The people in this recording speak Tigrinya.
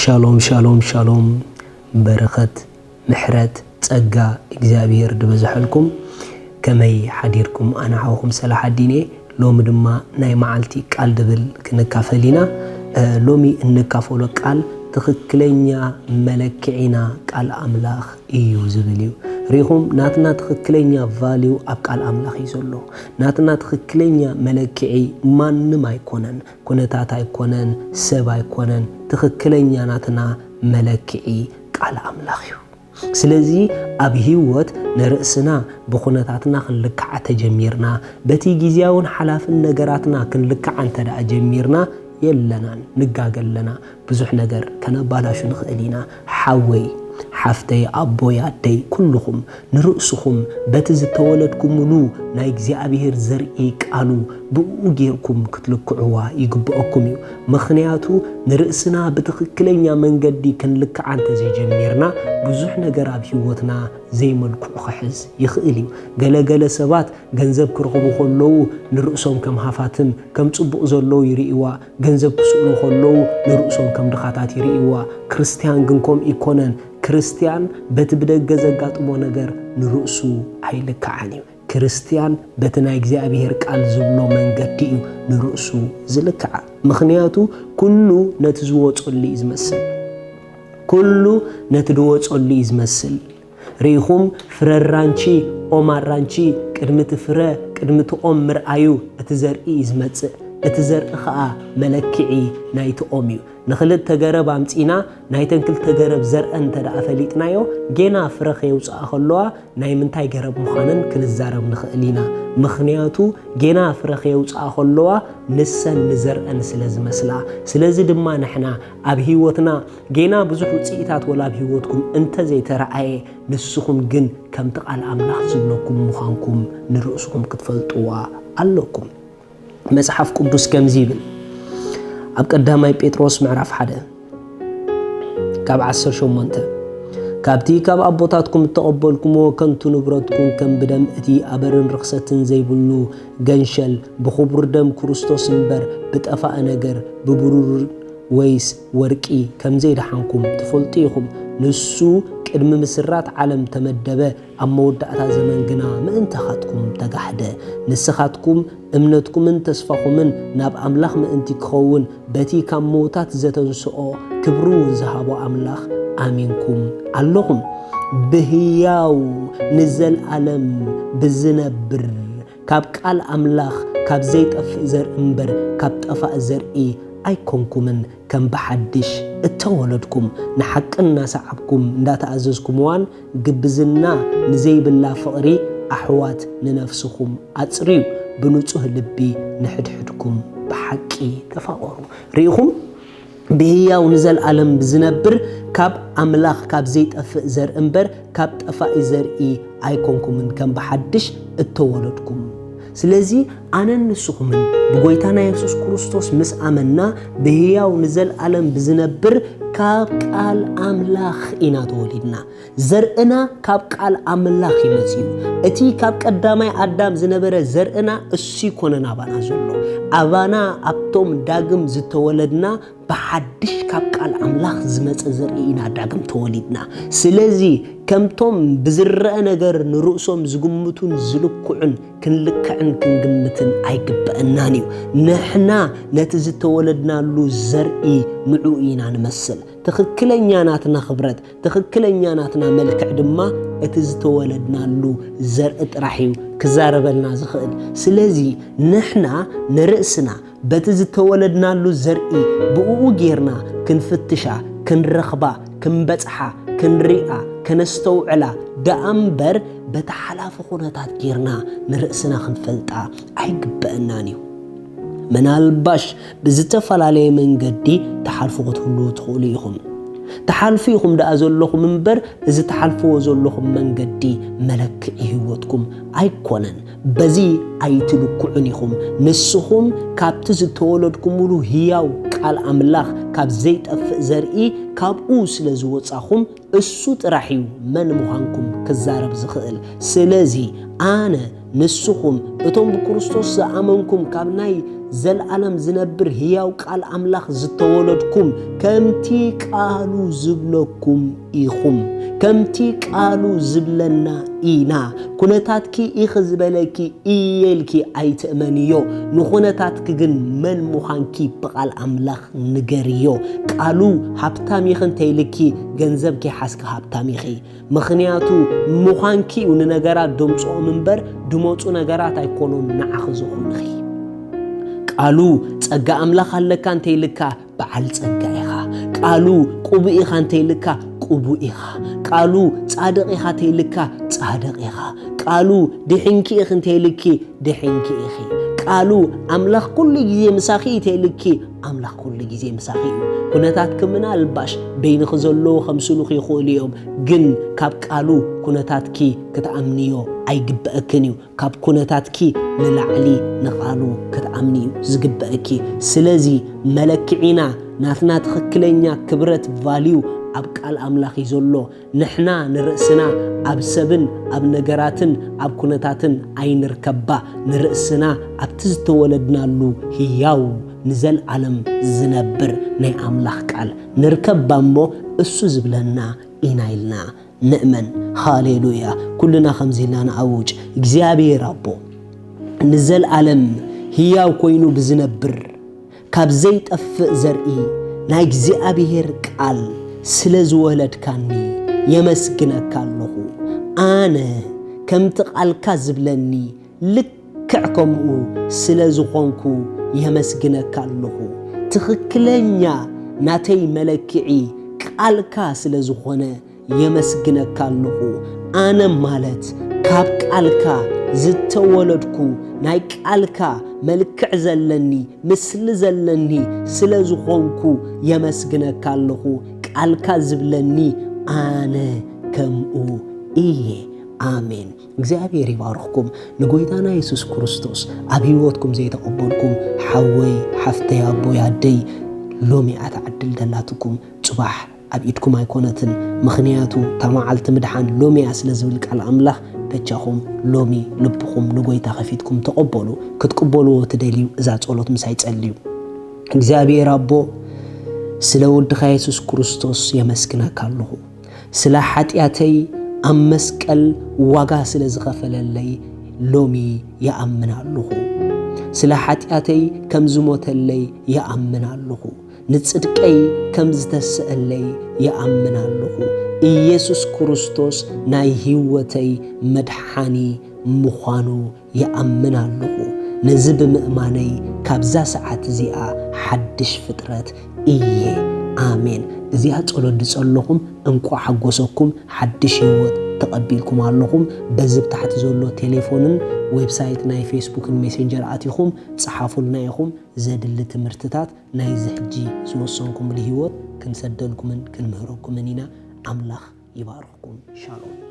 ሻሎም ሻሎም ሻሎም። በረኸት፣ ምሕረት፣ ጸጋ እግዚኣብሔር ድበዝሐልኩም። ከመይ ሓዲርኩም? ኣነ ሓውኹም ሰላሓዲን እየ። ሎሚ ድማ ናይ መዓልቲ ቃል ድብል ክንካፈል ኢና። እ፣ ሎሚ እንካፈሎ ቃል ትኽክለኛ መለክዒና ቃል ኣምላኽ እዩ ዝብል እዩ። ሪኹም፣ ናትና ትኽክለኛ ቫልዩ ኣብ ቃል ኣምላኽ እዩ ዘሎ። ናትና ትኽክለኛ መለክዒ ማንም ኣይኮነን፣ ኩነታት ኣይኮነን፣ ሰብ ኣይኮነን። ትኽክለኛ ናትና መለክዒ ቃል ኣምላኽ እዩ። ስለዚ ኣብ ህይወት ንርእስና ብኹነታትና ክንልክዓ ተጀሚርና፣ በቲ ግዜያውን ሓላፍን ነገራትና ክንልክዓ እንተ ደኣ ጀሚርና፣ የለናን፣ ንጋገ ኣለና። ብዙሕ ነገር ከነባላሹ ንኽእል ኢና። ሓወይ፣ ሓፍተይ፣ ኣቦይ፣ ኣደይ፣ ኩልኹም ንርእስኹም በቲ ዝተወለድኩምሉ ናይ እግዚኣብሔር ዘርኢ ቃሉ ብእኡ ጌርኩም ክትልክዕዋ ይግብአኩም እዩ። ምኽንያቱ ንርእስና ብትኽክለኛ መንገዲ ክንልክዓ እንተዘይጀሚርና፣ ብዙሕ ነገር ኣብ ህይወትና ዘይመልክዑ ክሕዝ ይኽእል እዩ። ገለ ገለ ሰባት ገንዘብ ክረኽቡ ከለዉ ንርእሶም ከም ሃፋትም፣ ከም ጽቡቕ ዘለዉ ይርእይዋ። ገንዘብ ክስእኑ ከለዉ ንርእሶም ከም ድኻታት ይርእይዋ። ክርስትያን ግን ከምኡ ኣይኮነን። ክርስትያን በቲ ብደገ ዘጋጥሞ ነገር ንርእሱ ኣይልክዓን እዩ። ክርስትያን በቲ ናይ እግዚኣብሔር ቃል ዝብሎ መንገዲ እዩ ንርእሱ ዝልክዓ። ምኽንያቱ ኩሉ ነቲ ዝወጸሉ እዩ ዝመስል። ኩሉ ነቲ ዝወጸሉ እዩ ዝመስል። ርኢኹም፣ ፍረ ኣራንቺ፣ ኦም ኣራንቺ፣ ቅድሚ እቲ ፍረ፣ ቅድሚ እቲ ኦም ምርኣዩ፣ እቲ ዘርኢ እዩ ዝመጽእ። እቲ ዘርኢ ኸኣ መለክዒ ናይቲ ኦም እዩ። ንኽልተ ገረብ ኣምጺእና፣ ናይተን ክልተ ገረብ ዘርአን እንተ ደኣ ፈሊጥናዮ፣ ጌና ፍረ ከየውጽኣ ከለዋ፣ ናይ ምንታይ ገረብ ምዃነን ክንዛረብ ንኽእል ኢና። ምኽንያቱ፣ ጌና ፍረ ከየውጽኣ ከለዋ፣ ንሰን ንዘርአን ስለ ዝመስላ። ስለዚ ድማ ንሕና ኣብ ህይወትና ጌና ብዙሕ ውጽኢታት ወላ ኣብ ህይወትኩም እንተ ዘይተረኣየ፣ ንስኹም ግን ከምቲ ቃል ኣምላኽ ዝብለኩም ምዃንኩም ንርእስኹም ክትፈልጥዋ ኣለኩም። መጽሓፍ ቅዱስ ከምዚ ይብል፣ ኣብ ቀዳማይ ጴጥሮስ ምዕራፍ ሓደ ካብ ዓሰርተ ሸሞንተ፣ "ካብቲ ካብ ኣቦታትኩም እተቐበልኩምዎ ከንቱ ንብረትኩም ከም ብደም እቲ ኣበርን ርኽሰትን ዘይብሉ ገንሸል ብኽቡር ደም ክርስቶስ እምበር ብጠፋኢ ነገር ብብሩር ወይስ ወርቂ ከም ዘይደሓንኩም ትፈልጡ ኢኹም። ንሱ ቅድሚ ምስራት ዓለም ተመደበ፣ ኣብ መወዳእታ ዘመን ግና ምእንታኻትኩም ተጋህደ። ንስኻትኩም እምነትኩምን ተስፋኹምን ናብ ኣምላኽ ምእንቲ ክኸውን፣ በቲ ካብ ምዉታት ዘተንስኦ ክብሪ እውን ዝሃቦ ኣምላኽ ኣሚንኩም ኣለኹም። ብህያው ንዘለኣለም ብዝነብር ካብ ቃል ኣምላኽ ካብ ዘይጠፍእ ዘርኢ እምበር ካብ ጠፋኢ ዘርኢ ኣይኮንኩምን፣ ከም ብሓድሽ እተወለድኩም፣ ንሓቂ እናሰዓብኩም እንዳተኣዘዝኩምዋን ግብዝና ንዘይብላ ፍቕሪ ኣሕዋት ንነፍስኹም ኣጽርዩ፣ ብንጹህ ልቢ ንሕድሕድኩም ብሓቂ ተፋቐሩ። ርኢኹም፣ ብህያው ንዘለኣለም ብዝነብር ካብ ኣምላኽ ካብ ዘይጠፍእ ዘርኢ እምበር ካብ ጠፋኢ ዘርኢ ኣይኮንኩምን፣ ከም ብሓድሽ እተወለድኩም። ስለዚ ኣነን ንስኹምን ብጎይታና የሱስ ክርስቶስ ምስ ኣመንና ብህያው ንዘለኣለም ብዝነብር ካብ ቃል ኣምላኽ ኢና ተወሊድና። ዘርእና ካብ ቃል ኣምላኽ እዩ መጺኡ። እቲ ካብ ቀዳማይ ኣዳም ዝነበረ ዘርእና እሱ ይኮነ ናባና ዘሎ። ኣባና ኣብቶም ዳግም ዝተወለድና ብሓድሽ ካብ ቃል ኣምላኽ ዝመጸ ዘርኢ ኢና ዳግም ተወሊድና። ስለዚ ከምቶም ብዝረአ ነገር ንርእሶም ዝግምቱን ዝልክዑን ክንልክዕን ክንግምትን ኣይግበአናን እዩ። ንሕና ነቲ ዝተወለድናሉ ዘርኢ ንዕኡ ኢና ንመስል። ትኽክለኛ ናትና ክብረት፣ ትኽክለኛ ናትና መልክዕ ድማ እቲ ዝተወለድናሉ ዘርኢ ጥራሕ እዩ ክዛረበልና ዝኽእል። ስለዚ ንሕና ንርእስና በቲ ዝተወለድናሉ ዘርኢ ብእኡ ጌርና ክንፍትሻ፣ ክንረኽባ፣ ክንበጽሓ፣ ክንሪኣ፣ ከነስተውዕላ ደኣ እምበር በቲ ሓላፊ ኩነታት ጌርና ንርእስና ክንፈልጣ ኣይግበአናን እዩ። ምናልባሽ ብዝተፈላለየ መንገዲ ትሓልፉ ክትህልዉ ትኽእሉ ኢኹም። ትሓልፉ ኢኹም ደኣ ዘለኹም እምበር፣ እዚ ትሓልፍዎ ዘለኹም መንገዲ መለክዒ ህይወትኩም ኣይኮነን። በዚ ኣይትልክዑን ኢኹም። ንስኹም ካብቲ ዝተወለድኩምሉ ህያው ቃል ኣምላኽ፣ ካብ ዘይጠፍእ ዘርኢ፣ ካብኡ ስለ ዝወጻኹም፣ እሱ ጥራሕ እዩ መን ምዃንኩም ክዛረብ ዝኽእል። ስለዚ ኣነ፣ ንስኹም፣ እቶም ብክርስቶስ ዝኣመንኩም፣ ካብ ናይ ዘልኣለም ዝነብር ህያው ቃል ኣምላኽ ዝተወለድኩም፣ ከምቲ ቃሉ ዝብለኩም ኢኹም። ከምቲ ቃሉ ዝብለና ኢና። ኩነታትኪ ኢኺ ዝበለኪ እየ ኢልኪ ኣይትእመንዮ። ንኹነታትኪ ግን መን ምዃንኪ ብቓል ኣምላኽ ንገርዮ። ቃሉ ሃብታም ኢኺ እንተኢልኪ፣ ገንዘብ ከይሓዝኪ ሃብታም ኢኺ። ምኽንያቱ ምዃንኪ እዩ ንነገራት ደምጽኦም እምበር፣ ድመጹ ነገራት ኣይኮኑን ንዓኺ ዝኾኑኺ። ቃሉ ጸጋ ኣምላኽ ኣለካ እንተኢልካ፣ በዓል ጸጋ ኢኻ። ቃሉ ቅቡእ ኢኻ እንተኢልካ፣ ቅቡእ ኢኻ። ቃሉ ጻድቕ ኢኻ እንተኢልካ፣ ጻድቕ ኢኻ። ቃሉ ድሒንኪ ኢኺ እንተኢልኪ፣ ድሒንኪ ኢኺ። ቃሉ ኣምላኽ ኩሉ ግዜ ምሳኺ እዩ እንተኢልኪ፣ ኣምላኽ ኩሉ ግዜ ምሳኺ እዩ። ኩነታትኪ ምናልባሽ በይንኺ ዘለዉ ከምስሉኺ ይኽእሉ እዮም፣ ግን ካብ ቃሉ ኩነታትኪ ክትኣምንዮ ኣይግበአክን እዩ። ካብ ኩነታትኪ ንላዕሊ ንቓሉ ክትኣምኒ እዩ ዝግበአኪ። ስለዚ መለክዒና ናትና ትኽክለኛ ክብረት ቫልዩ ኣብ ቃል ኣምላኽ እዩ ዘሎ። ንሕና ንርእስና ኣብ ሰብን ኣብ ነገራትን ኣብ ኩነታትን ኣይንርከባ። ንርእስና ኣብቲ ዝተወለድናሉ ህያው ንዘልኣለም ዝነብር ናይ ኣምላኽ ቃል ንርከባ እሞ እሱ ዝብለና ኢና ኢልና ንእመን። ሃሌሉያ! ኩልና ከምዚ ኢልና ንኣውጅ። እግዚኣብሔር ኣቦ ንዘልኣለም ህያው ኮይኑ ብዝነብር ካብ ዘይጠፍእ ዘርኢ ናይ እግዚኣብሔር ቃል ስለ ዝወለድካኒ የመስግነካ ኣለኹ። ኣነ ከምቲ ቃልካ ዝብለኒ ልክዕ ከምኡ ስለ ዝኾንኩ የመስግነካ ኣለኹ። ትኽክለኛ ናተይ መለክዒ ቃልካ ስለ ዝኾነ የመስግነካ ኣለኹ። ኣነ ማለት ካብ ቃልካ ዝተወለድኩ ናይ ቃልካ መልክዕ ዘለኒ፣ ምስሊ ዘለኒ ስለ ዝኾንኩ የመስግነካ ኣለኹ። ቃልካ ዝብለኒ ኣነ ከምኡ እየ። ኣሜን። እግዚኣብሔር ይባርኽኩም። ንጎይታና የሱስ ክርስቶስ ኣብ ህይወትኩም ዘይተቐበልኩም ሓወይ፣ ሓፍተይ፣ ኣቦይ፣ ኣደይ፣ ሎሚ እያ እታ ዕድል ደላትኩም። ጽባሕ ኣብ ኢድኩም ኣይኮነትን። ምኽንያቱ እታ መዓልቲ ምድሓን ሎሚ እያ ስለ ዝብል ቃል ኣምላኽ፣ በጃኹም ሎሚ ልብኹም ንጎይታ ከፊትኩም ተቐበሉ። ክትቅበልዎ ትደልዩ እዛ ጸሎት ምሳይ ጸልዩ። እግዚኣብሔር ኣቦ፣ ስለ ወድኻ የሱስ ክርስቶስ የመስግነካ ኣለኹ። ስለ ሓጢኣተይ ኣብ መስቀል ዋጋ ስለ ዝኸፈለለይ ሎሚ ይኣምን ኣለኹ። ስለ ሓጢኣተይ ከም ዝሞተለይ ይኣምን ኣለኹ። ንጽድቀይ ከም ዝተሰአለይ ይኣምን ኣለኹ። ኢየሱስ ክርስቶስ ናይ ህይወተይ መድሓኒ ምዃኑ ይኣምን ኣለኹ። ነዚ ብምእማነይ ካብዛ ሰዓት እዚኣ ሓድሽ ፍጥረት እየ። ኣሜን። እዚኣ ጸሎት ዝጸለኹም እንቋዕ ሓጎሰኩም፣ ሓድሽ ህይወት ተቐቢልኩም ኣለኹም። በዚ ብታሕቲ ዘሎ ቴሌፎንን ዌብሳይት ናይ ፌስቡክን ሜሴንጀር ኣቲኹም ጽሓፉልና ኢኹም። ዘድሊ ትምህርትታት ናይዚ ሕጂ ዝወሰንኩምሉ ህይወት ክንሰደልኩምን ክንምህረኩምን ኢና። ኣምላኽ ይባርኽኩም። ሻሎም።